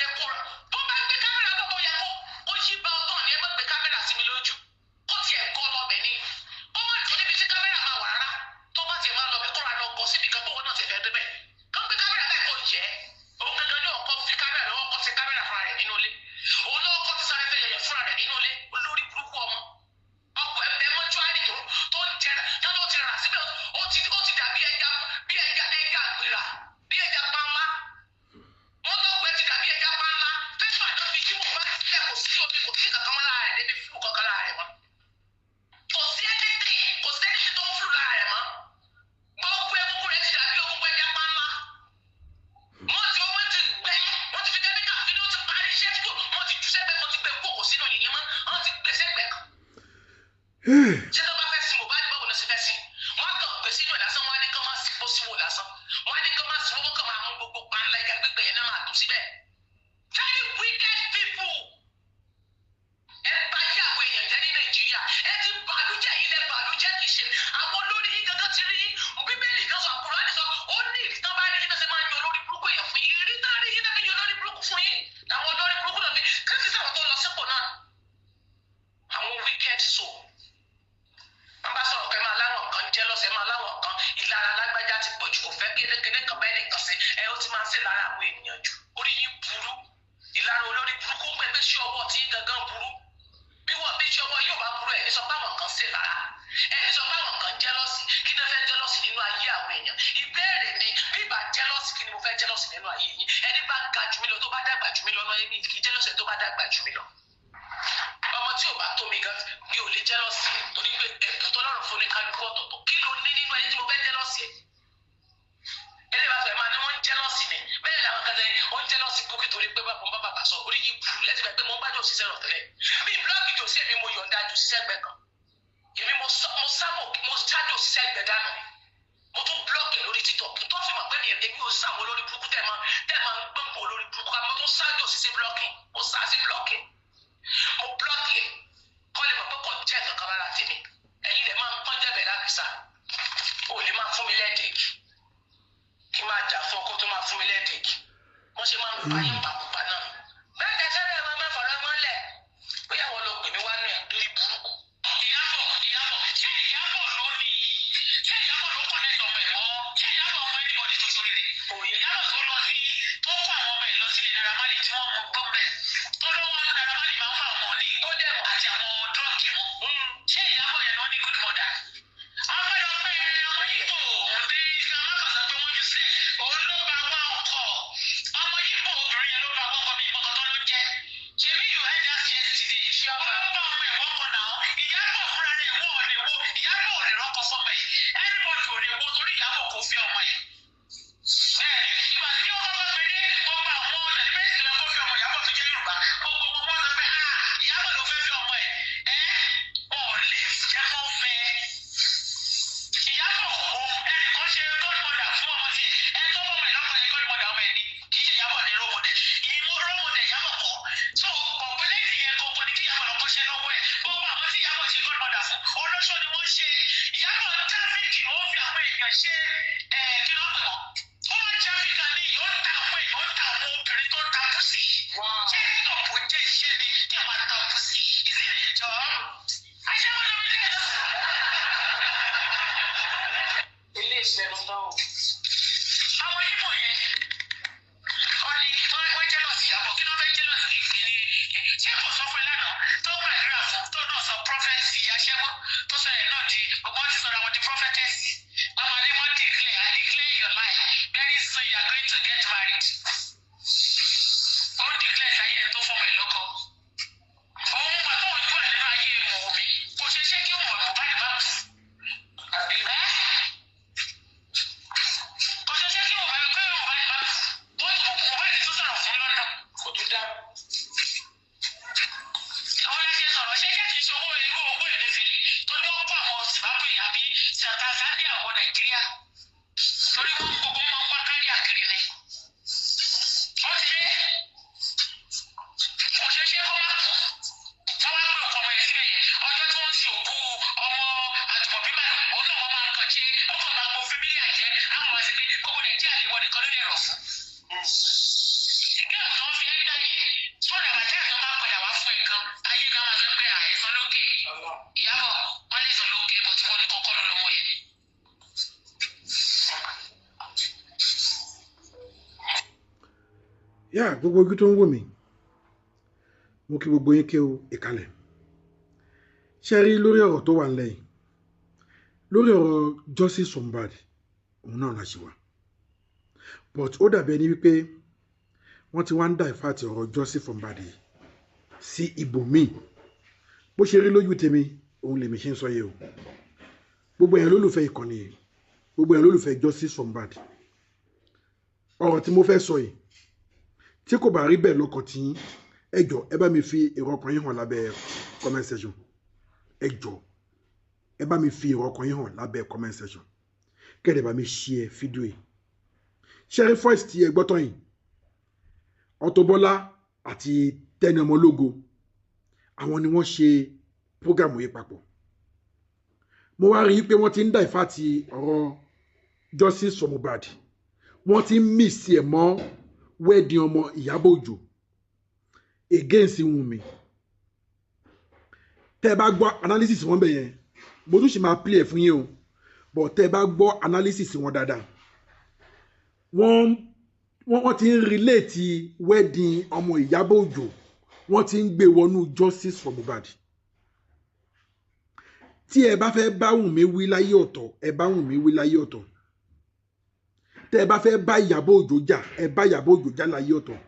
Yẹ kó rà tó bá gbé kámẹ́rà bọ̀, bó yẹ kó yí bá ọtọ̀ ní ẹ má gbé kámẹ́rà sí mi lójú. Kó tiẹ̀ kọ́ lọ́bẹ̀ ni, kó má tó níbi tí kámẹ́rà máa wà rárá. Tó bá tiẹ̀ máa lọ bẹ̀, kó ra lọ gọ síbi kan bówó náà ti fẹ́ débẹ̀. Kó gbé kámẹ́rà bẹ́ẹ̀, kó yẹ òun gangan ní ọkọ fi kámẹ́rà lọ́wọ́, kó ti kámẹ́rà fúnra rẹ̀ nínú ilé. Òun lọ́wọ́ kó ti sáré fẹ́ yẹ̀yẹ̀ fúnra rẹ̀ nínú ilé. Olórí burúkú ọmọ, ọkọ ẹ bẹ mọ́ṣúárì tó ń jẹrà tó ti rà síbẹ̀, ó ti dàbí ẹja, bí ẹja, ẹja àgbèrà, bí ẹja pamá. Wọ́n lọ́kọ ẹ ti dàbí ẹja pamá. Pépà náà fi jí mò bá sílẹ̀, kò sí omi, kò sí kankan mọ́ lára rẹ̀, débi fúlù kankan lára rẹ̀ mọ́. Kò sí anything, kò sí anything tó ń fúlù lára rẹ̀ mọ́. Gbogbo egungun rẹ̀ ti dàbí egungun ẹja pamá. Wọ́n ti gbẹ, wọ́n ti fi kẹ́míkà fi ní, ó ti parí iṣẹ́ tí kò, wọ́n ti jù sẹ́gbẹ̀ẹ́, wọ́n ti gbẹ kókò sínú yìnyín mọ́, wọ́n ti gbé sẹ́gbẹ̀ẹ́ kan. Ṣé tó bá fẹ́ sin Mohbad, báwo ló ṣe fẹ́ sin? Wọ́n á kàn gbé sínú ẹ̀ lásán, wọ́n á ní kán máa sìnkú sí wò lásán, wọ́n á ní kán máa sìn, wọ́n kàn máa mú gbogbo panlá ẹja gbígbẹ yẹn náà máa tó síbẹ̀. Very wicked people. Ẹ bá yí àwọn èèyàn jẹ́ ní Nàìjíríà. Ẹ ti bàlújẹ́, ilẹ̀ bàlújẹ́. Kì í ṣe àwọn olórí yín gangan ti rí yín. Bíbélì kan sọ, Kùránì sọ, ó ní ìdí tán bá rí yín náà ṣe máa ń yan olórí burúkú èèyàn fún yín. Ìrí tán rí yín náà fi yan olórí burúkú fún yín làwọn olórí burúkú náà fi kí kí sáwọn tó lọ sípò náà. Àwọn wicked soul, wọ́n bá sọ̀rọ̀ pé máa láwọn kan jealous, ẹ máa láwọn kan ìlara, lágbájá ti pọ̀jù, kò fẹ́ kérékéré kan bẹ́ẹ̀ nìkan sí ẹ, ó ti máa ń ṣe lára àwọn ènìyàn jù. Orí yín burú, ìlara olórí burúkú ń pẹ́ sí ọwọ́ tí gangan burú. Bí wọ́n bí sí ọwọ́ yóò bá burú, ẹ̀ ní sọ pé àwọn kan ṣe lára ẹ̀, ní sọ pé àwọn kan jealous. Kí ni wọ́n fẹ́ jealous nínú ayé àwọn èèyàn? Ìbéèrè ni, bí bá jealous, kí ni mo fẹ́ jealous nínú ayé yín? Ẹni bá ga jù mí lọ, tó bá dàgbà jù mí lọ náà, èmi kì í jealous ẹni tó bá dàgbà jù mí lọ. Ọmọ tí ò bá tó mi gan, mi ò lè jealous, torí pé ẹ̀bùn tọ́lọ́run fún ní kálukú ọ̀tọ̀ọ̀tọ̀. Kí ló ní nínú ẹni tí mo fẹ́ jealous ẹ̀? Ẹlẹ́yìn bá sọ ẹ̀ máa ní wọ́n ń jealous ni. Bẹ́ẹ̀ làwọn kan sẹ́ wọ́n ń jealous Bukky torí pé bàbá bá bàbá sọ. Orí yìí burú. Ẹ ti gbà pé mo ń bá jòsí sẹ́rọ̀ tẹ́lẹ̀, mi block jòsí, èmi mo yọ̀ǹda jòsí sẹ́gbẹ̀ kan. Èmi mo sábò, mo sá jòsí sẹ́gbẹ̀ dànù ni. Mo tún block lórí TikTok tó fi mọ̀ pé mi èmi ò sáwọn olórí burúkú tẹ́ máa ń gbọ́n olórí burúkú. Mo tún sá jòsí sí blocking, mo sá sí blocking, mo block ẹ̀ kọ́ lè mọ̀ pé kò jẹ́ kankan lára tèmi. Ẹ̀yin lè máa ń pọ́n jẹ́bẹ̀ lákìsà, o lè máa fún mi lẹ́dẹ̀ẹ́kì kí n máa jà fún ọkọ tó máa fún mi lẹ́dẹ̀ẹ́kì. Wọ́n ṣe máa ń pa yín pàkópa náà bẹ́ẹ̀ tẹ́sẹ̀ rẹ̀ máa fọ̀rọ̀ mọ́lẹ̀ bóyá wọ́n lọ pè mí wá nù ẹ̀ lórí burúkú. Ìyábọ̀, Ìyábọ̀, ṣé Ìyábọ̀ ló ní? Ṣé Ìyábọ̀ ló kọ́ lẹ́sọ̀ ọmọ ẹ̀ mọ́? Ṣé Ìyábọ̀ ọmọ anybody tó sórí rẹ̀? Òye. Ìyábọ̀ tó lọ sí, tó kó àwọn ọmọ ẹ̀ lọ sílé Naira Marley tí wọ́n mú gbọ́mẹ̀ tó lọ́wọ́, Naira Marley máa ń fà ọmọ ní Ó dẹ̀ mọ̀. àti àwọn drug mú. Ṣé Ìyábọ̀ yẹn ló ní good mother? Ọpẹ́lọpẹ́ ọmọ Yíbò òde amákọ̀sọ pé wọ́n jù sílẹ̀, òun ló bá wá ọkọ. Ọmọ Yíbò obìnrin yẹn ló bá wọ́kọ mi, ìmọ̀kàn tó ló ń jẹ́. Ṣebí you heard that yesterday? Ó ló bá ọmọ ẹ̀ wọ́kọ náà. Ìyábọ̀ fúnra rẹ̀, wọ́n ò lè wo, Ìyábọ̀ ò lè rọ́kọ fọ́mọ ẹ̀. Everybody ò lè wo torí Ìyábọ̀ kò fi ọmọ ẹ̀. Bẹ́ẹ̀ ìgbà tí ó kọ́kọ́ gbé dé, gbogbo àwọn celebrity ló kó fi ọmọ Ìyábọ̀ tó jẹ́ Yorùbá, gbogbo wọn sọ pé, "Ah, Ìyábọ̀ ló fẹ́ fi ọmọ ẹ̀." Ẹ́ wọn ò lè jẹ́ kó fẹ́. Ìyábọ̀ kò ẹnìkan ṣe godmother fún ọmọ tiẹ̀. Ẹni tó fọmọ ẹ̀ lọ́kọ yẹn, godmother ọmọ ẹ̀ ni. Kì í ṣe Ìyábọ̀ ní role model. Ìmọ̀ role model Ìyábọ̀ kọ́. So ọ̀pẹ̀lẹ́dì yẹn gbogbo ni kí Ìyábọ̀ lọ kọ́ṣẹ́ lọ́wọ́ ẹ̀. Gbogbo àwọn tí Ìyábọ̀ ṣe godmother fún, olóṣó ni wọ́n ṣe. Ìyábọ̀ traffic, ó fi àwọn èèyàn ṣe ẹ̀, kí ló pè wọ́n? Ó máa ń traffic ní, ó ń ta àwọn èèyàn, ó ń ta àwọn obìnrin tó ń ta pussy. Ṣé ìtọ̀pọ̀ jẹ́ iṣẹ́ ni kí ẹ máa ta pussy? Is it a job? Aṣẹ́wó ló ń jẹ́. Ilé ìṣẹ́nu tán o. Àwọn Ìgbò yẹn, wọ́n ní wọ́n jealous Ìyábọ̀. Kí ló fẹ́ jealous ní? Ṣé kò sọ fún ẹ lánàá tó gbàdúrà fún, tó náà sọ prophet aṣẹ́wó tó sọ ẹ̀ náà di gbogbo wọn ti sọ̀rọ̀ àwọn di prophetess? Wọ́n máa ní wọ́n declare, "I declare your life, very soon you are going to get married." Ó declare sáyé ẹ̀ tó fọmọ ẹ̀ lọ́kọ. Òun wà tó ń wà nínú ayé Wùmí, kò ṣe ṣé kí wọ́n Mohbad má kú. Àbí? Ẹ́ kò ṣe ṣé kí Mohbad, pé Mohbad má kú. Wọ́n Mohbad tún sọ̀rọ̀ fún London. Kò tún dá. Àwọn aláṣẹ sọ̀rọ̀, ṣé kí ṣe owó irú owó Emefiele tó ní wọ́n kó àwọn Zimbabwe àbí Tanzania wọ Nàìjíríà, torí wọ́n gbogbo wọn máa ń wá kárí àkiri ni. Ó ti dé, kò ṣeé ṣe kó má kú. Wọ́n wá pé òkú ọmọ yẹn síbẹ̀ yẹn, ọjọ́ tí wọ́n ń sin òkú ọmọ àtùmọ̀bí báyìí, òun náà wọ́n máa kàn ṣe, ó kàn máa gbó family àjẹ́ àwọn ọmọ sí pé gbogbo Nàìjíríà lè wọ nìkan ló lè rọ̀ fún. Ìgbà tó ń fi Sódà bàjẹ́ àtọ́ bá padà wá fún ẹ gan, ayé gan máa sọ pé àìsàn lókè. Ìyábọ̀ wọ́n lè sọ lókè bọ̀ tí wọ́n ní kọ́kọ́ ló lọ́mọ yẹn. Yá, gbogbo ojú tó ń wò mí, mo kí gbogbo yín kí o ìkàlẹ̀. Ṣe rí lórí ọ̀rọ̀ tó wà nílẹ̀ yìí, lórí ọ̀rọ̀ justice for Mohbad, òun náà la ṣe wà, but ó dàbí ẹni wípé wọ́n ti wá ń divert ọ̀rọ̀ justice for Mohbad yìí sí ibòmíì. Bó ṣe rí lójú tèmi, òun lèmi ṣe ń sọ yìí o. Gbogbo èèyàn lólùfẹ́ ìkànnì yìí, gbogbo èèyàn lólùfẹ́ justice for Mohbad, ọ̀rọ̀ tí mo fẹ́ sọ yìí, tí kò bá rí bẹ́ẹ̀ lọ́kàn tí yín, ẹ jọ̀ọ́, ẹ bá mi fi èrò ọkàn yín hàn lábẹ́ comment section. Ẹ jọ̀ọ́, ẹ bá mi fi èrò ọkàn yín hàn lábẹ́ comment section, kẹ́ẹ̀dẹ̀ bá mi share fídíò yìí. Ṣẹ́rí first tí ẹ gbọ́ tán yìí, Auto Bola àti Tenny Ọmọlógo, àwọn ni wọ́n ṣe program yìí papọ̀. Mo wá rí i pé wọ́n ti ń divert ọ̀rọ̀ justice for Mohbad, wọ́n ti ń mix ẹ̀ mọ́ wedding ọmọ Ìyábọ̀ Òjó against Wunmi. Tẹ́ ẹ bá gbọ́ analysis wọn bẹ̀ yẹn, mo tún sì máa play ẹ̀ fún yín o, but tẹ́ ẹ bá gbọ́ analysis wọn dáadáa, wọ́n ti ń relate wedding ọmọ Ìyábọ̀ Òjó, wọ́n ti ń gbé wọnú justice for Mohbad. Tí ẹ bá fẹ́ bá Wunmi wí láyé ọ̀tọ̀, ẹ bá Wunmi wí láyé ọ̀tọ̀. Tẹ́ ẹ bá fẹ́ bá Ìyábọ̀ Òjó jà, ẹ bá Ìyábọ̀ Òjó jà láyé ọ̀tọ̀.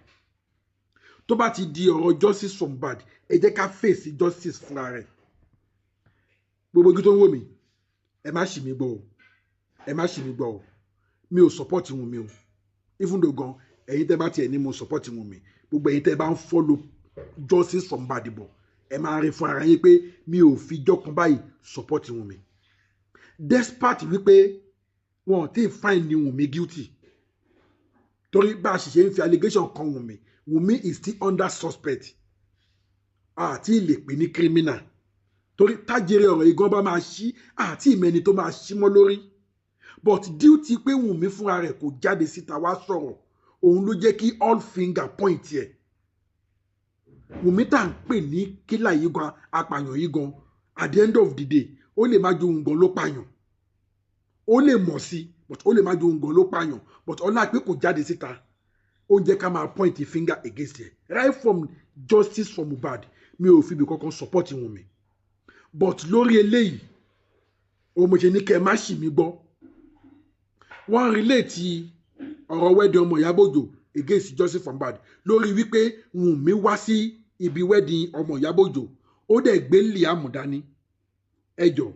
Tó bá ti di ọ̀rọ̀ justice for Mohbad, ẹ jẹ́ ká fèsì justice fúnra rẹ̀. Gbogbo ojú tó ń wò mí, ẹ má ṣì mí gbọ́ o, ẹ má ṣì mí gbọ́ o. Mi ò support Wunmi o. Even though gan, ẹ̀yin tẹ́ bá tiẹ̀ ní mo support Wunmi, gbogbo ẹ̀yin tẹ́ bá ń follow justice for Mohbad bọ̀, ẹ máa rí fún ara yín pé mi ò fi jọ́kan báyìí support Wunmi, despite wípé wọn ò tí ì find ni Wunmi guilty, torí bá a sì ṣe ń fi allegation kan Wunmi, Wunmi is still under suspect. Àti lè pè ní criminal, torí tájèrè ọ̀rọ̀ igan bá máa ṣí àti ìmẹ́ni tó máa ṣí mọ́ lórí. But due to pé Wunmi fúnra rẹ̀ kò jáde síta wá sọ̀rọ̀, òun ló jẹ́ kí all finger point ẹ̀. Wunmi tá à ń pè ní kílà yìí gan, apààyàn yìí gan, at the end of the day, ó lè má ju òun gan ló pààyàn. Ó lè mọ̀ sí, but ó lè má ju òun gan ló pààyàn, but ọlá pé kò jáde síta, ó ń jẹ́ ká máa point finger against ẹ̀. Right from justice for Mohbad, mi ò fi ibi kankan support Wunmi, but lórí eléyìí, òun mo ṣe ní kẹ́ ẹ má ṣì mí gbọ́. Wọ́n relate ọ̀rọ̀ wedding ọmọ Ìyábọ̀ Òjó against justice for Mohbad lórí wípé Wunmi wá sí ibi wedding ọmọ Ìyábọ̀ Òjó, ó dẹ̀ gbé Liam dání. Ẹ jọ̀ọ́,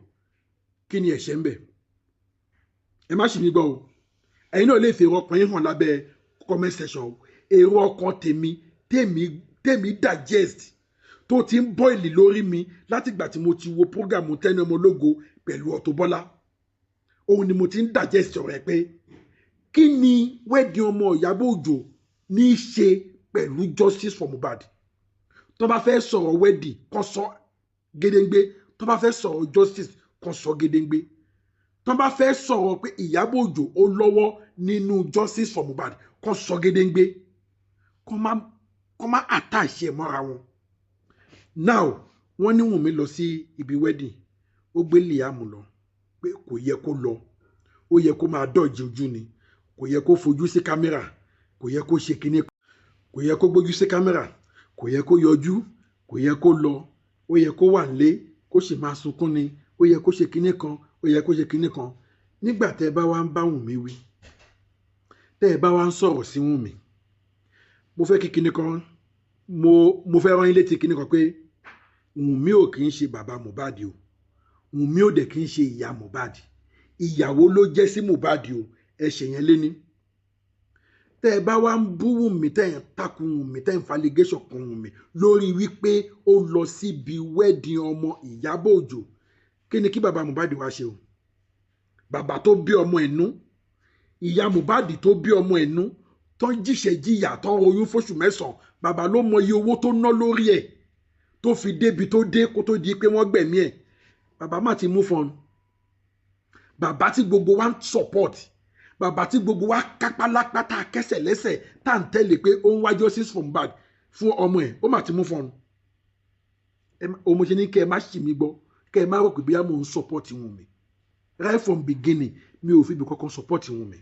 kí ni ẹ̀ṣẹ̀ ń bẹ̀? Ẹ má ṣì mí gbọ́ o. Ẹ̀yin náà lè fi èrò ọkàn yín hàn lábẹ́ comment section o. Èrò ọkàn tèmi tèmi digest tó ti ń boil lórí mi látìgbà tí mo ti wo program Tenny Ọmọlógo pẹ̀lú Auto Bola, òun ni mo ti ń digest ọ̀rọ̀ ẹ̀ pé kí ni wedding ọmọ Ìyábọ̀ Òjó ní í ṣe pẹ̀lú justice for Mohbad? Tó bá fẹ́ sọ̀rọ̀ wedding, kó sọ gédéǹgbé. Tó bá fẹ́ sọ̀rọ̀ justice, kó sọ gédéǹgbé. Tó bá fẹ́ sọ̀rọ̀ pé Ìyábọ̀ Òjó ó lọ́wọ́ nínú justice for Mohbad, kó sọ gédéǹgbé, kó má attach ẹ̀ mọ́ra wọn. Now, wọ́n ní Wùnmí lọ sí ibi wedding, ó gbé Liam lọ, pé kò yẹ kó lọ, ó yẹ kó máa dọ̀jì ojú ni, kò yẹ kó fojú sí kámẹ́rà, kò yẹ kó ṣe kinní, kò yẹ kó gbójú sí kámẹ́rà, kò yẹ kó yọjú, kò yẹ kó lọ, ó yẹ kó wà nílé kó sì máa sunkún ni, ó yẹ kó ṣe kinní kan, ó yẹ kó ṣe kinní kan. Nígbà tẹ́ ẹ bá wá ń bá Wùnmí wí, tẹ́ ẹ bá wá ń sọ̀rọ̀ sí Wùnmí, mo fẹ́ kí kinní kan, mo fẹ́ rán yín létí kinní kan pé Wùnmí ò kì í ṣe bàbá Mohbad o. Wùnmí ò dẹ̀ kì í ṣe ìyá Mohbad. Ìyàwó ló jẹ́ sí Mohbad o. Ẹ ṣe yẹn léní. Tẹ́ ẹ bá wá ń bú Wùnmí, tẹ́ ẹ ń takùn Wùnmí, tẹ́ ẹ ń fallegation kan Wùnmí lórí wípé ó lọ síbi wedding ọmọ Ìyábọ̀ Òjó, kí ni kí bàbá Mohbad wá ṣe o? Bàbá tó bí ọmọ ẹ̀ nú, ìyá Mohbad tó bí ọmọ ẹ̀ nú, tó ń jíṣẹ́ jìyà, tó ń royún fóṣù 9, bàbá ló mọ iye owó tó ná lórí ẹ̀ tó fi débi tó dé kó tó di pé wọ́n gbẹ̀mí ẹ̀. Bàbá má ti mú fún un. Bàbá tí gbogbo wa ń support, bàbá tí gbogbo wa kápálápá, tá a kẹsẹ̀ lẹ́sẹ̀, tá à ń tẹ̀lé pé ó ń wá justice for Mohbad. Fún ọmọ ẹ̀, ó mà ti mú fún ọ. Mo ṣe ní kẹ́ ẹ má ṣì mí gbọ́, kẹ́ ẹ má rò pé bóyá mò ń support Wùnmí. Right from beginning, mi ò fi ibi kankan support Wùnmí,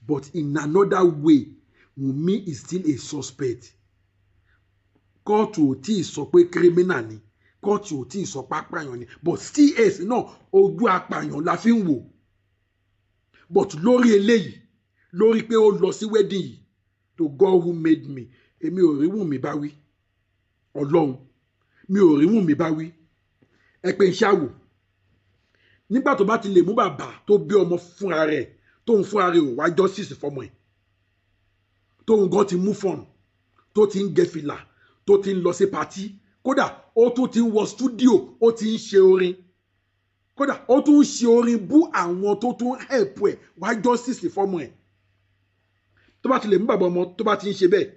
but in another way, Wùnmí is still a suspect. Kóòtù ò tí ì sọ pé criminal ni, kóòtù ò tí ì sọ pé apààyàn ni, but CS náà, ojú apààyàn la fi ń wò. But lórí eléyìí, lórí pé ó lọ sí wedding yìí, to God who made me, èmi ò rí Wùnmí bá wí. Ọlọ́run, mi ò rí Wùnmí bá wí. Ẹ pé ń ṣàwò nígbà tó bá ti lè mú bàbá tó bí ọmọ fúnra rẹ̀, tóun fúnra rẹ̀ ò wá justice fọmọ ẹ̀, tóun gan ti mú fọ́ọ̀nù, tó ti ń gẹ fìlà, tó ti ń lọ sí party, kódà ó tún ti ń wọ studio, ó ti ń ṣe orin, kódà ó tún ń ṣe orin bú àwọn tó tún help ẹ̀ wá justice fọmọ ẹ̀, tó bá ti lè mú bàbá ọmọ tó bá ti ń ṣe bẹ́ẹ̀,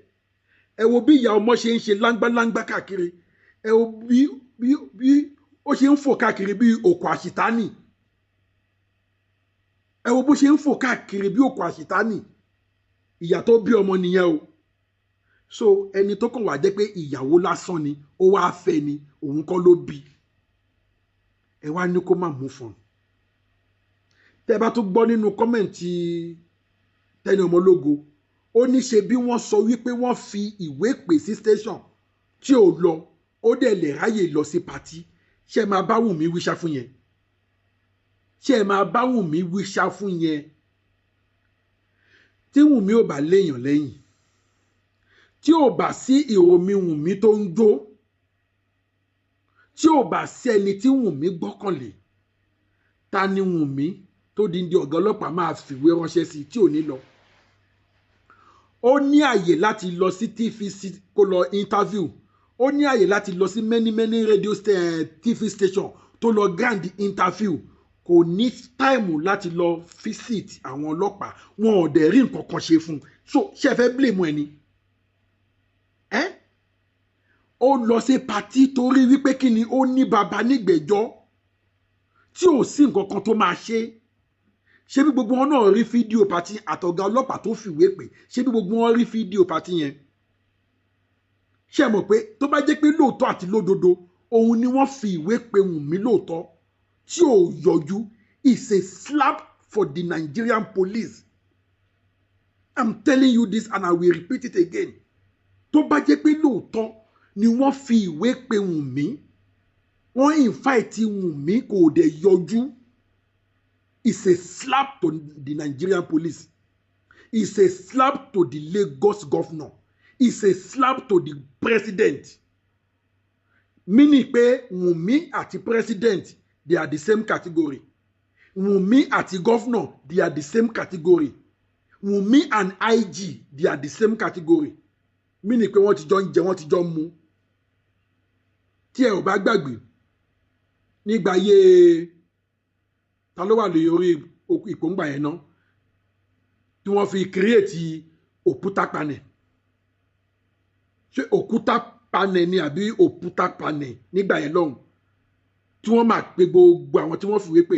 ẹ wo bí ìyá ọmọ ṣe ń ṣe láńgbáláńgbá káàkiri. Ẹ wo bí ó ṣe ń fò káàkiri bí òkò àṣìtánì. Ẹ wo bó ṣe ń fò káàkiri bí òkò àṣìtánì. Ìyá tó bí ọmọ nìyẹn o. So ẹni tó kàn wá jẹ́ pé ìyàwó lásán ni ó wá fẹ́ ni, òun kọ́ ló bí, ẹ wá ní kó má mú fún un. Tẹ́ ẹ bá tún gbọ́ nínú comment Tẹ́ni Ọmọlógo, ó ní ṣe bí wọ́n sọ wípé wọ́n fi ìwé pè sí station tí ò lọ, ó dẹ̀ lè ráyè lọ sí party. Ṣé ẹ máa bá Wùnmí wíṣá fún yẹn? Ṣé ẹ máa bá Wùnmí wíṣá fún yẹn? Tí Wùnmí ò bá léèyàn lẹ́yìn, tí ò bá sí ìròmí Wùnmí tó ń jó, tí ò bá sí ẹni tí Wùnmí gbọ́kànlé, ta ni Wùnmí tó di di ọ̀gá ọlọ́pàá máa fìwé ránṣẹ́ sí tí ò ní lọ? Ó ní àyè láti lọ sí TVC kó lọ interview, ó ní àyè láti lọ sí many many radio TV station tó lọ grant interview. Kò ní time láti lọ visit àwọn ọlọ́pàá. Wọn ò dẹ̀ rí nǹkan kan ṣe fún un. So ṣe fẹ́ blame ẹni ẹ́? Ó lọ sí party torí wípé kí ni, ó ní baba nígbẹ̀jọ́ tí ò sí nǹkan kan tó máa ṣe. Ṣé bí gbogbo wọn náà rí fídíò party àtọ̀gá ọlọ́pàá tó fìwé pè? Ṣé bí gbogbo wọn rí fídíò party yẹn? Ṣé ẹ mọ̀ pé tó bá jẹ́ pé lóòótọ́ àti lódodo òun ni wọ́n fi ìwé pe Wùnmí lóòótọ́ tí ò yọjú, is a slap for the Nigerian police. I'm telling you this and I will repeat it again. Tó bá jẹ́ pé lóòótọ́ ni wọ́n fi ìwé pe Wùnmí, wọ́n invite Wùnmí, kò dẹ̀ yọjú, it's a slap to the Nigerian police, it's a slap to the Lagos governor, it's a slap to the president, meaning pé Wùnmí àti president, they are the same category. Wùnmí àti governor, they are the same category. Wùnmí and IG, they are the same category, meaning pé wọ́n ti jọ ń jẹ, wọ́n ti jọ ń mu. Tí ẹ ò bá gbàgbé, nígbà ayé ta ló wà lórí ìpòǹgbà yẹn náà tí wọ́n fi create òkúta panẹ̀? Ṣé òkúta panẹ̀ ni àbí òkúta panẹ̀ nígbà yẹn lọ́hùn, tí wọ́n máa pe gbogbo àwọn tí wọ́n fìwé pè?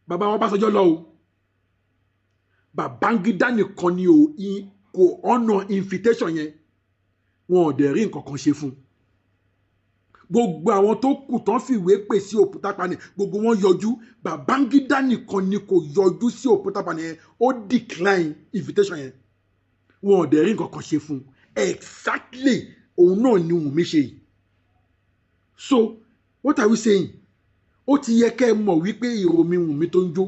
Bàbá wọn Ọbásanjọ́ lọ o. Babangida nìkan ni ò kò honour invitation yẹn. Wọn ò dẹ̀ rí nǹkan kan ṣe fún un. Gbogbo àwọn tó kù tán fìwé pè sí òkúta panẹ̀, gbogbo wọn yọjú. Babangida nìkan ni kò yọjú sí òkúta panẹ̀ yẹn. Ó decline invitation yẹn. Wọn ò dẹ̀ rí nǹkan kan ṣe fún un. Exactly òun náà ni Wùnmí ṣe yìí. So what are we saying? Ó ti yẹ kẹ́ ẹ mọ̀ wípé ìròmí Wùnmí tó ń jó,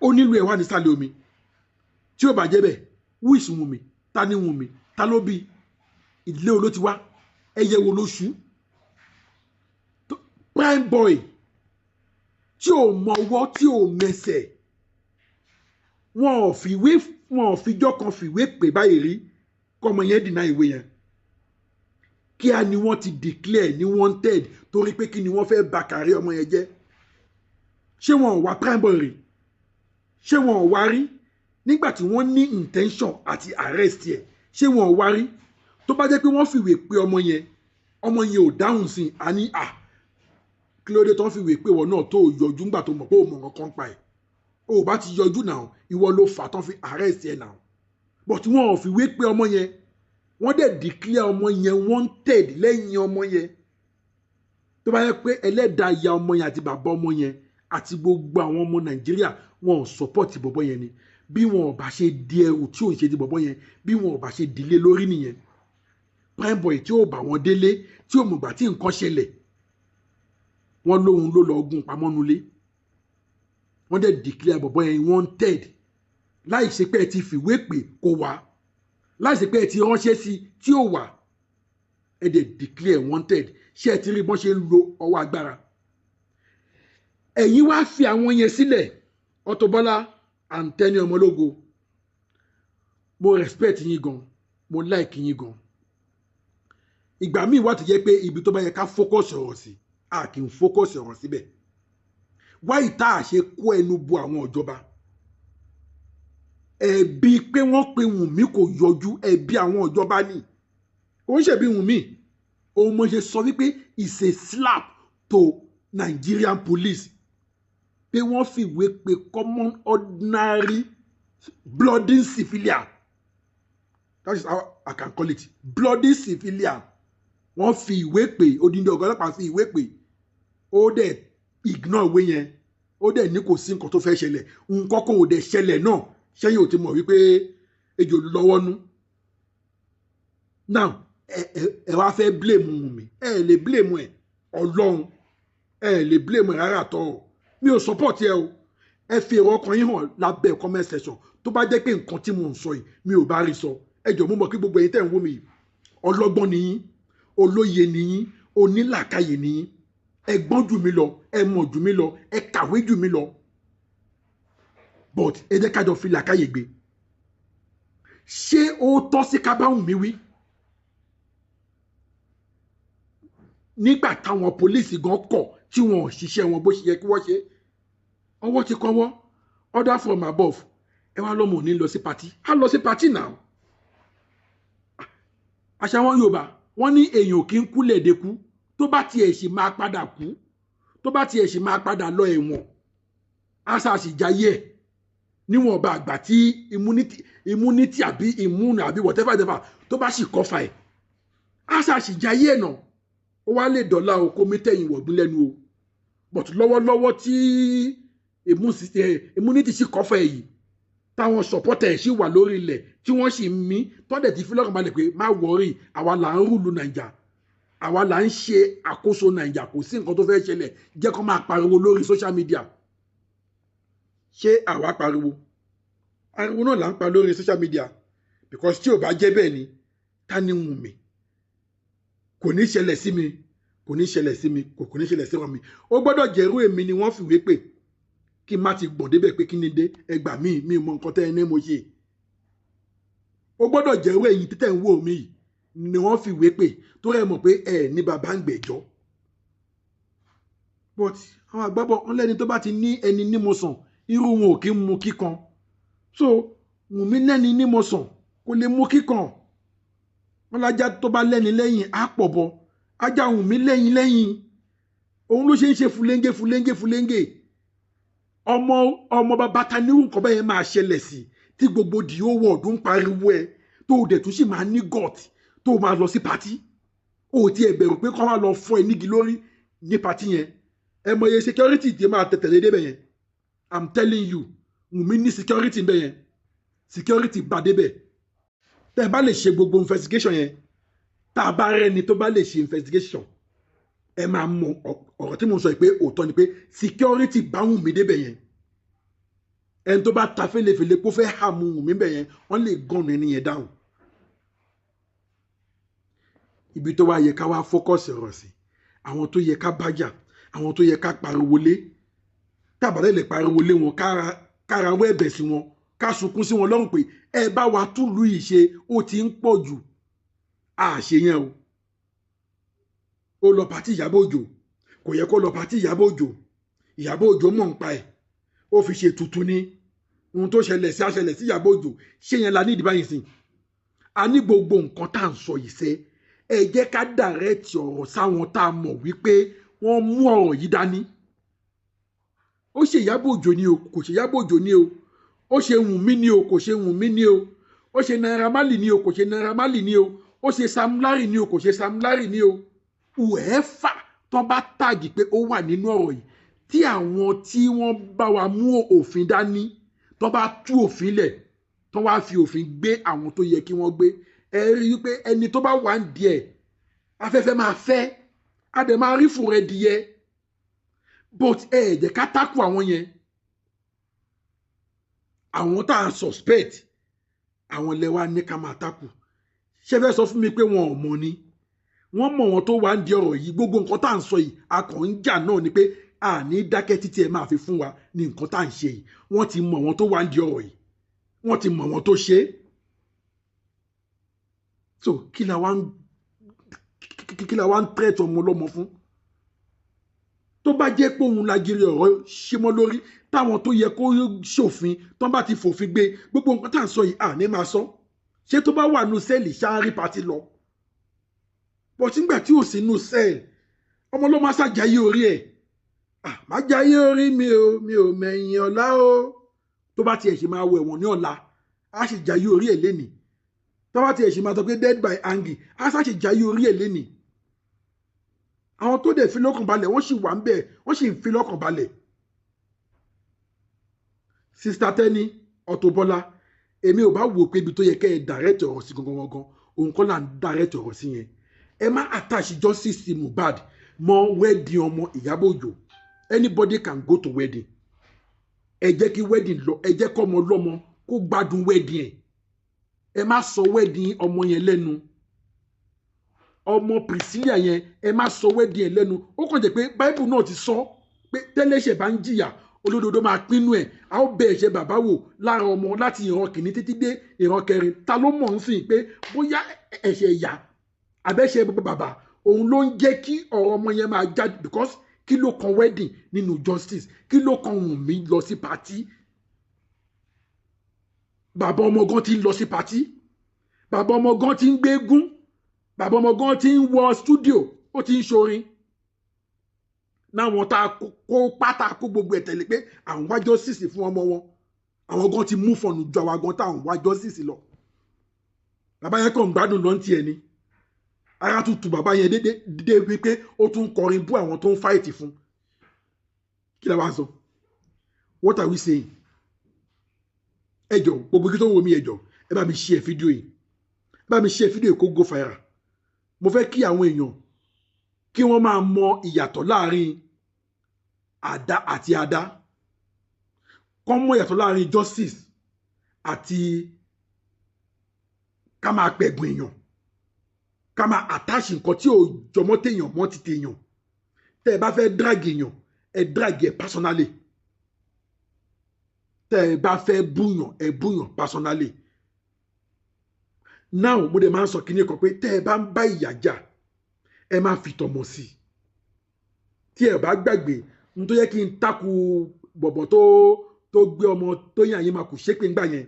ó nílò ẹ̀ wà nísàlẹ̀ omi. Tí ó bá jẹ́ bẹ́ẹ̀, who is Wùnmí? Ta ni Wùnmí? Ta ló bí? Ìdílé wo ló ti wá? Ẹyẹ wo ló ṣú? Prime Boy tí ò mọwọ́, tí ò mẹsẹ̀, wọn ò fijọ́ kan fìwé pè báyìí rí kọ́mọ yẹn deny ìwé yẹn. Kíá ni wọ́n ti declare ní wanted, torí pé kí ni, wọ́n fẹ́ bà career ọmọ yẹn jẹ́. Ṣé wọn ò wá Prime Boy rí? Ṣé wọn ò wá rí nígbà tí wọ́n ní intention àti arrest ẹ̀? Ṣé wọn ò wá rí? Tó bá jẹ́ pé wọ́n fìwé pé ọmọ yẹn, ọmọ yẹn ò dáhùn sí i, àní à kí ló dé tó ń fìwé pé ìwọ náà tó yọjú ńgbà tó mọ̀ pé ò mọ̀ nǹkan pa ẹ̀? O ò bá ti yọjú náà. Ìwọ ló fà tán fi arrest ẹ̀ náà. But wọn ò fìwé pé ọmọ yẹn. Wọ́n dẹ̀ declare ọmọ yẹn wanted lẹ́yìn ọmọ yẹn. Tó bá yẹ pé ẹlẹ́dàá ìyá ọmọ yẹn àti bàbá ọmọ yẹn àti gbogbo àwọn ọmọ Nàìjíríà wọn ò support bọ̀bọ̀ yẹn ni, bí wọn ò bá ṣe di ẹrù tí ò ń ṣe ti bọ̀bọ̀ yẹn, bí wọn ò bá ṣe dìlé lórí nìyẹn. Prime Boy tí ò bá wọn délé, tí ò mọ̀gbà tí nǹkan ṣẹlẹ̀, wọ́n lóhun ló lọ gún pamọ́ nulẹ̀. Wọ́n dẹ̀ declare bọ̀bọ̀ yẹn wanted láì ṣe pé ẹ ti fìwé pè kó wá, láì ṣe pé ẹ ti ránṣẹ́ sí tí ò wá, ẹ dẹ̀ declare wanted. Ṣé ẹ ti rí bọ́n ṣe ń lo ọwọ́ agbára? Ẹ̀yin wá fi àwọn yẹn sílẹ̀. Auto Bola and Tenny Ọmọlógo, mo respect yín gan, mo like yín gan. Ìgbà míì wà tó jẹ́ pé ibi tó bá yẹ ká focus ọ̀rọ̀ sí, a kì í focus ọ̀rọ̀ síbẹ̀. Wáyé tá a ṣe kó ẹnu bo àwọn ìjọba? Ẹ̀bi pé wọ́n pe Wùnmí kò yọjú, ẹ̀bi àwọn ìjọba ni, kò ń ṣẹ̀bi Wùnmí. Òun mo ṣe sọ wípé it's a slap to Nigerian police pé wọ́n fìwé pe common ordinary bloody civilian. That is how I can call it, bloody civilian. Wọ́n fi ìwé pè, odindi ọ̀gá ọlọ́pàá fi ìwé pè, ó dẹ̀ ignore ìwé yẹn, ó dẹ̀ ní kò sí nǹkan tó fẹ́ ṣẹlẹ̀. Nǹkan kan ò dẹ̀ ṣẹlẹ̀ náà. Ṣẹ́yìn ò ti mọ̀ wípé ejò lọ́wọ́ nú? Now ẹ ẹ wá fẹ́ blame Wùnmí. Ẹ lè blame ẹ, Ọlọ́run, ẹ lè blame ẹ rárá tọ́ ọ. Mi ò support ẹ o. Ẹ fi èrò ọkàn yín hàn lábẹ́ comment section. Tó bá jẹ́ pé nǹkan tí mò ń sọ yìí, mi ò bá rí sọ, ẹ jọ̀ọ́, mo mọ̀ kí gbogbo ẹ̀yin tẹ́ ń wò mí yìí, ọlọ́gbọ́n ni yín, olóye ni yín, onílàkàyè ni yín. Ẹ gbọ́n jù mí lọ, ẹ mọ̀ jù mí lọ, ẹ kàwé jù mí lọ, but ẹ jẹ́ kájọ fi làkàyè gbé. Ṣé ó tọ́ sí ká bá Wùnmí wí nígbà táwọn pólísì gan kọ̀ tí wọn ò ṣiṣẹ́ wọn bó ṣe yẹ kí wọ́n ṣe? Ọwọ́ ti kọ́wọ́, order from above. Ẹ wá lọ́mọ ò ní lọ sí party, á lọ sí party náà. Àṣà wọn Yorùbá, wọ́n ní èèyàn kì í kú lẹ́ẹ̀dẹ́kú. Tó bá tiẹ̀ sì máa padà kú, tó bá tiẹ̀ sì máa padà lọ ẹ̀wọ̀n, àṣà sì jayé ẹ̀ níwọ̀nba àgbà tí immunity àbí immune àbí whatever whatever tó bá sì kọ́fà ẹ̀, àṣà sì jayé ẹ̀ náà. Ó wá lè dọ̀la o, kó mi tẹ̀yìn wọ̀gbìn lẹ́nu o. But lọ́wọ́lọ́wọ́ tí immunity sì kọ́fà ẹ̀ yìí, táwọn supporter ẹ̀ sì wà lórí ilẹ̀ tí wọ́n sì ń mí, tọ́dẹ̀ ti fi lọ́kàn balẹ̀ pé má worry, àwa là ń rule Nàìjà, àwa là ń ṣe àkóso Nàìjà, kò sí nǹkan tó fẹ́ ṣẹlẹ̀, jẹ́ kó máa pariwo lórí social media. Ṣé àwa pariwo? Ariwo náà là ń pa lórí social media, because tí ò bá jẹ́ bẹ́ẹ̀ ni, ta ni Wùnmí? Kò ní ṣẹlẹ̀ sí mi, kò ní ṣẹlẹ̀ sí mi, kò ní ṣẹlẹ̀ sí mi. Ó gbọ́dọ̀ jẹ́rú èmi ni wọ́n fìwé pè, kí n má ti gbọ̀n débẹ̀ pé kí ni dé, ẹgbà míì mi mọ nǹkan tẹ́ ẹ ní mo ṣe. Ó gbọ́dọ̀ jẹ́rú ẹ̀yin títẹ̀ ń wò mí yìí ni wọ́n fìwé pè, tó rẹ̀ mọ̀ pé ẹ ní bàbá ń gbẹ̀jọ́. But àwọn àgbàbọ̀ wọn lẹ́ni tó bá ti ní ẹni ní mo sàn, irú wọn ò kí ń mu kíkan. So Wùnmí lẹ́ni ní mo sàn, kò lè mú kíkan. Wọn lájá tó bá lẹ́ni lẹ́yìn á pọ̀ bọ. Ajá Wùnmí lẹ́yìn lẹ́yìn, òun ló ṣe ń ṣe fúlẹ́ńgé fúlẹ́ńgé fúlẹ́ńgé. Ọmọ ọmọ bàbá ta nírú nǹkan bẹ́ẹ̀ máa ṣẹlẹ̀ sí, tí gbogbo the whole world ń pariwo ẹ, tó o dẹ̀ tún sì máa ní gut tó o máa lọ sí party? O ò tiẹ̀ bẹ̀rù pé kọ́ máa lọ fọ́ ẹ nígi lórí ní party yẹn? Ẹ mọ iye security tí máa tẹ̀tẹ̀lé débẹ̀ yẹn. I'm telling you, Wùnmí ní security bẹ́ẹ̀ yẹn, security bá débẹ̀. Tẹ́ ẹ bá lè ṣe gbogbo investigation yẹn, tá a bá rẹ́ni tó bá lè ṣe investigation, ẹ máa mọ ọ̀rọ̀ tí mo sọ yìí pé òótọ́ ni, pé security bá Wùnmí débẹ̀ yẹn. Ẹni tó bá ta fẹ́lẹ́fẹ́lẹ́ kó fẹ́ hàmú Wùnmí bẹ̀ yẹn, wọ́n lè gànà ẹni yẹn dáhùn. Ibi tó wá yẹ ká wá focus ọ̀rọ̀ sí, àwọn tó yẹ ká bájà, àwọn tó yẹ ká pariwo lé, tábàlẹ̀ lè pariwo lé wọn, kára wọ́ ẹ̀bẹ̀ sí wọn, ká sunkún sí wọn lọ́rùn pé ẹ bá wa túlù yìí ṣe, ó ti ń pọ̀ jù. Àṣe yẹn o. Ó lọ party Ìyábọ̀ Òjó, kò yẹ kó lọ party Ìyábọ̀ Òjó. Ìyábọ̀ Òjó mọ̀ ń pa ẹ̀, ó fi ṣe tuntun ní ohun tó ṣẹlẹ̀ sí àṣẹlẹ̀ sí Ìyábọ̀ Òjó. Ṣé yẹn la ní ìdí báyìí sìn? A ní gbogbo nǹkan tá à ń sọ yìí sẹ́, ẹ jẹ́ ká direct ọ̀rọ̀ sáwọn tá a mọ̀ wípé wọ́n mú ọ̀rọ̀ yìí dání. Ó ṣe Ìyábọ̀ Òjó ni o, kò ṣe Ìyábọ̀ Òjó ni o, ó ṣe Wùnmí ni o, kò ṣe Wùnmí ni o, ó ṣe Naira Marley ni o, kò ṣe Naira Marley ni o. Ó ṣe Sam Larry ni o, kò ṣe Sam Larry ni o, whoever tó bá tag pé ó wà nínú ọ̀rọ̀ yìí, tí àwọn tí wọ́n bá wa mú òfin dání tó bá tú òfin lẹ̀, tó wá fi òfin gbé àwọn tó yẹ kí wọ́n gbé, ẹ rí i pé ẹni tó bá wà ń díẹ̀, afẹ́fẹ́ máa fẹ́, á dẹ̀ máa rí fún rẹ díẹ̀. But ẹ jẹ́ ká tákù àwọn yẹn, àwọn tá a suspect, àwọn lẹ́wà ní ká máa tákù. Ṣé fẹ́ sọ fún mi pé wọn ò mọ̀ ni? Wọ́n mọ̀ wọn tó wà ń di ọ̀rọ̀ yìí. Gbogbo nǹkan tá à ń sọ yìí, a kàn ń jà náà ni pé a ní dákẹ́ títí ẹ máa fi fún wa ní nǹkan tá à ń ṣe yìí. Wọ́n ti mọ̀ wọn tó wà ń di ọ̀rọ̀ yìí, wọ́n ti mọ̀ wọn tó ṣe é. So kí la wá ń threat ọmọ ọlọ́mọ fún? Tó bá jẹ́ pé òun lagiri ọ̀rọ̀ ṣe mọ́ lórí, táwọn tó yẹ kó ṣòfin tó bá ti fòfin gbé, gbogbo nǹkan tá à ń sọ yìí, à ní máa sọ. Ṣé tó bá wà nù cell, ṣáárí party lọ? But nígbà tí ò sí nù cell, ọmọ ló máa ṣàjàyé orí ẹ̀. Má jayé orí mi o, mi ò mẹ̀yìn ọ̀la o. Tó bá tiẹ̀ ṣe máa wọ ẹ̀wọ̀n ní ọ̀la, á sì jayé orí ẹ̀ lénìí. Tó bá tiẹ̀ ṣe máa sọ pé dead by hanging, á ṣàṣì jayé orí ẹ̀ lénìí. Àwọn tó dẹ̀ fi lọ́kàn balẹ̀, wọ́n sì wà ń bẹ̀, wọ́n sì ń fi lọ́kàn balẹ̀. Sister Tẹ́ni Auto Bola, èmi ò bá wò pé ibi tó yẹ kẹ́ ẹ direct ọ̀rọ̀ sí gangan gangan, òun kọ́ là ń direct ọ̀rọ̀ sí yẹn. Ẹ má attach justice Mohbad mọ́ wedding ọmọ Ìyábọ̀ Òjó. Anybody can go to wedding. Ẹ jẹ́ kí wedding lọ, ẹ jẹ́ kọ́ ọmọ lọ́mọ kó gbádùn wedding ẹ̀. Ẹ má sọ wedding ọmọ yẹn lẹ́nu, ọmọ Priscilla yẹn, ẹ má sọ wedding ẹ̀ lẹ́nu. Ó kàn jẹ́ pé Bible náà ti sọ pé tẹ́lẹ̀ṣẹ̀ bá ń jìyà, olódodo máa pinnu ẹ̀. A ó bẹ ẹ̀ṣẹ̀ bàbá wò lára ọmọ láti ìran kìíní títí dé ìran kẹrin. Ta ló mọ̀ ń sìn pé bóyá ẹ̀ṣẹ̀ ìyá àbẹ́ṣẹ̀ bàbá òun ló ń jẹ́ kí ọ̀rọ̀ ọmọ yẹn máa jáde? Because kí ló kan wedding nínú justice? Kí ló kan Wùnmí lọ sí party? Bàbá ọmọ gan ti ń lọ sí party, bàbá ọmọ gan ti ń gbégún, bàbá ọmọ gan ti ń wọ studio, ó ti ń ṣorin náwọn tá a kó pátá kó gbogbo ẹ̀ tẹ̀lé pé àwọn wá justice fún ọmọ wọn. Àwọn gan ti mú fọ̀nù ju àwa gan táwọn wá justice lọ. Bàbá yẹn kàn ń gbádùn lọ́n tiẹ̀ ni. Ara tún tu bàbá yẹn dédé dédé wípé ó tún kọrin bú àwọn tó ń fight fún. Kí la wá sọ? What are we saying? Ẹ jọ, gbogbo kí tó ń wo mi, ẹ jọ, ẹ bá mi share fídíò yìí, ẹ bá mi share fídíò yìí kó go viral. Mo fẹ́ kí àwọn èèyàn kí wọ́n máa mọ ìyàtọ̀ láàrin àdá àti àdá, kọ́ mọ ìyàtọ̀ láàrin justice àti ká máa pẹ̀gùn èèyàn, ká máa attach nǹkan tí ò jọmọ́ téèyàn mọ́ ti téèyàn. Tẹ́ ẹ bá fẹ́ drag èèyàn, ẹ drag ẹ personally. Tẹ́ ẹ bá fẹ́ búyàn, ẹ búyàn personally. Now, mo dẹ̀ máa ń sọ kíní kan pé tẹ́ ẹ bá ń bá ìyà jà, ẹ má fi tọmọ sí i. Tí ẹ bá gbàgbé n tó yẹ kí n takù bọ̀bọ̀ tó gbé ọmọ tó yàn yín máa kù ṣépè ńgbà yẹn,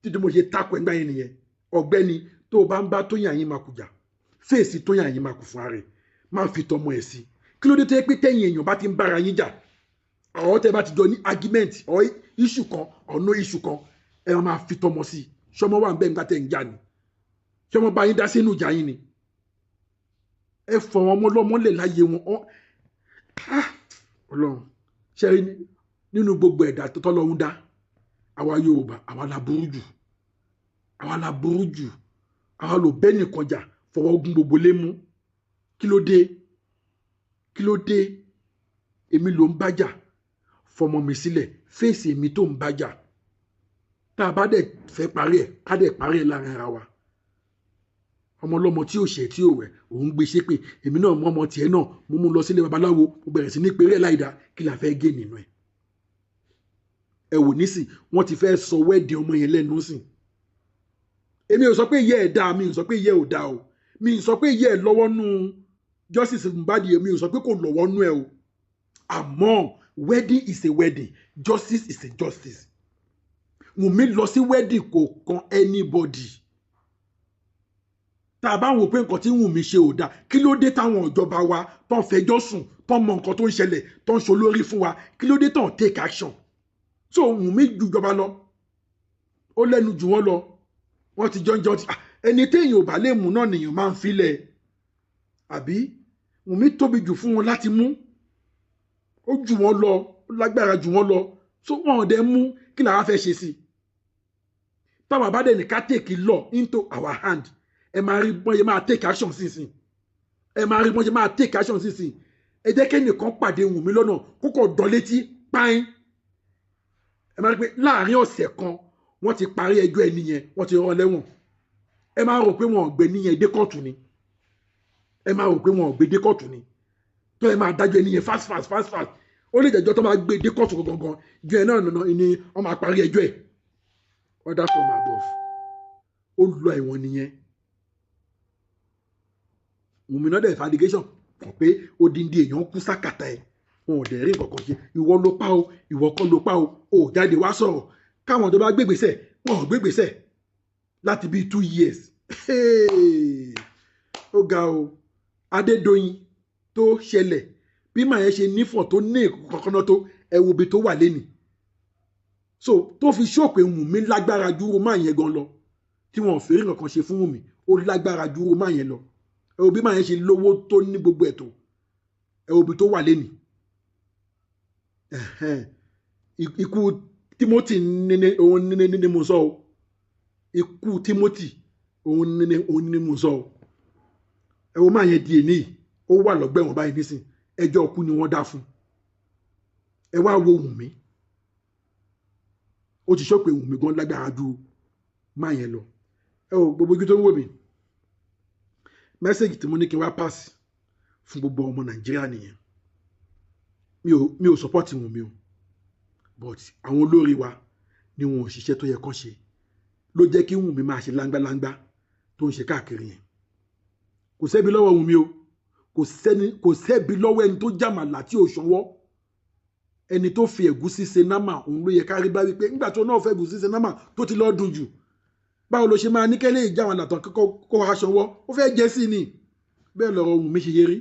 títí mo ṣe takù ẹ̀ ńgbà yẹn nìyẹn. Ọ̀gbẹ́ni tó o bá ń bá tó yàn yín máa kù jà, fèsì tó yàn yín máa kù fún ara ẹ̀, má fi tọmọ ẹ̀ sí. Kí ló dé tó yẹ pé tẹ̀yìn èèyàn bá ti ń bára yín jà, ọ̀rọ̀ tẹ́ bá ti jọ ní argument or issue kan or no issue kan, ẹ máa fi tọmọ sí? Ṣọmọ wà ń bẹ́ẹ̀ nígbà tẹ̀ ń jà ni? Ṣọmọ bá yín dá sínú ìjà yín ni? Ẹ fọ wọn ọmọ ọlọ́mọ lè láyé wọn. Ọlọ́run ṣe rí, nínú gbogbo ẹ̀dá tó tọ́lọ́run dá, àwa Yorùbá, àwa la burú jù, àwa la burú jù. Àwa lò bẹ́ẹ̀ nìkan jà fọwọ́ gún gbogbo lé mú. Kí ló dé? Kí ló dé? Èmi ló ń bájà, fọmọ mi sílẹ̀, fèsì èmi tó ń bájà. Tá a bá dẹ̀ fẹ́ parí ẹ̀, ká dẹ̀ parí ẹ̀ láàrin ara wa. Ọmọ ọlọ́mọ tí ò ṣẹ̀, tí ò wẹ̀, òun gbé ṣépè. Èmi náà mú ọmọ tiẹ̀ náà, mo mú lọ sílé babaláwo, mo bẹ̀rẹ̀ sí ní péré ẹ̀ láìda. Kí la fẹ́ gé nínú ẹ̀? Ẹ wò nísìn, wọ́n ti fẹ́ sọ wedding ọmọ yẹn lẹ́nu sìn. Èmi ò sọ pé ìyá ẹ̀ dáa, mi ò sọ pé ìyá ẹ̀ ò dáa o, mi ò sọ pé ìyá ẹ̀ lọ́wọ́ nú justice Mohbad, mi ò sọ pé kò lọ́wọ́ nú ẹ o. Àmọ́ wedding is a wedding, justice is a justice. Wùnmí lọ sí wedding, kò kan anybody. Tá a bá wò pé nǹkan tí Wùnmí ṣe ò dáa, kí ló dé táwọn ìjọba wa tó ń fẹjọ́ sùn, tó ń mọ nǹkan tó ń ṣẹlẹ̀, tó ń ṣolórí fún wa, kí ló dé tó ń take action? So Wùnmí ju ìjọba lọ, ó lẹ́nu jù wọ́n lọ. Wọ́n ti jọ́njọ́ ti Ẹni téèyàn ò bá lè mú náà nìyàn máa ń filẹ̀, àbí? Wùnmí tóbi jù fún wọn láti mú, ó jù wọ́n lọ, ó lágbára jù wọ́n lọ, so wọn ò dẹ̀ mú. Kí làwa fẹ́ ṣe sí i? Táwa bá dẹ̀ ní ká take law into our hand, ẹ máa rí bọ́n ṣe máa take action sísìn, ẹ máa rí bọ́n ṣe máa take action sísìn. Ẹ jẹ́ kẹ́nìkan pàdé Wùnmí lọ́nà, kókò dán létí páín, ẹ máa rí pé láàrin ọ̀sẹ̀ kan wọ́n ti parí ẹjọ́ ẹni yẹn, wọ́n ti rán lẹ́wọ̀n. Ẹ máa rò pé wọn ò gbé níyẹn dé kóòtù ni, ẹ máa rò pé wọn ò gbé dé kóòtù ni. Tó ẹ máa dájọ́ ẹni yẹn fast fast fast fast, ó lè jẹ́jọ́ tó máa gbé dé kóòtù gangan ju ẹ náà nà ni wọ́n máa parí ẹjọ́ ẹ̀. Order from above, ó lọ ẹ̀wọ̀n nìyẹn. Wùnmí náà dẹ̀ allegation kàn pé odindi èèyàn kú sákàtà ẹ̀, wọn ò dẹ̀ rí nǹkan kan ṣe. Ìwọ ló pa o, ìwọ kọ́ ló pa o, ò jáde wá sọ̀rọ̀. Káwọn tó bá gbégbèsè, wọn ò gbégbèsè láti bíi 2 years. Ó ga o. Adédoyin tó ṣẹlẹ̀, bí màá yẹn ṣe nífọ̀n tó ní kankan tó, ẹ wo ibi tó wà lẹ́nìí. So tó fi ṣòpè Wùnmí lágbára ju máa yẹn gan lọ, tí wọn ò fẹ́rẹ̀ nǹkan ṣe fún Wùnmí, ó lágbára ju máa yẹn lọ. Ẹ wo bí màá yẹn ṣe lówó tó ní gbogbo ẹ̀tọ́, ẹ wo ibi tó wà lẹ́nìí. Ikú Timothy ní òun ní mo sọ o, ikú Timothy òun ní òun ní mo sọ o. Ẹ wo máa yẹn di èní, ó wà lọ́gbẹ́ wọn báyìí nísìn, ẹjọ́ ọkú ni wọ́n dá fún. Ẹ wá wo Wùnmí, ó ti sọ pé Wùnmí gan lágbára ju máa yẹn lọ. Ẹ wo gbogbo ojú tó ń wò mí, message tí mo ní kí n wá pass fún gbogbo ọmọ Nàìjíríà nìyẹn. Mi ò support Wùnmí o, but àwọn olórí wa ni wọn ò ṣiṣẹ́ tó yẹ kán ṣe, ló jẹ́ kí Wùnmí máa ṣe láńgbáláńgbá tó ń ṣe káàkiri yẹn. Kò sẹ́bi lọ́wọ́ Wùnmí o, kò sẹ́bi lọ́wọ́ ẹni tó jàmàlà tí ò ṣanwọ́. Ẹni tó fi ẹ̀gúsí ṣe námà, òun ló yẹ ká rí bá wípé nígbà tó náà fẹ́ ẹ̀gúsí ṣe námà tó ti lọ́ọ́ dùn jù, báwo ló ṣe máa ní kẹ́lẹ́ ìjàmàlà tán kó aṣọwọ́ ó fẹ́ jẹ́ sí ni? Bẹ́ẹ̀ lọ́rọ̀ Wùnmí ṣe yé rí.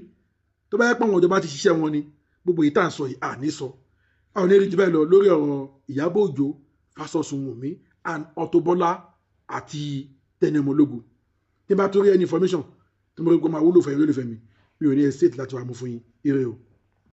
Tó bá yẹ pé àwọn ìjọba ti ṣiṣẹ́ wọn ni, gbogbo yìí tá à ń sọ yìí à ní sọ. Àwọn onírìí jù bẹ́ẹ̀ lọ lórí ọ̀rọ̀ Ìyábọ̀ Òjó fásọsùn Wùnmí and Auto Bola àti Tenny Ọmọlógo. Tí n bá tó rí any information tí mo rí pé máa wúlò fún ẹ̀yin olólùfẹ́ mi, mi ò ní hesitate láti wá mú fún yín. Ire o.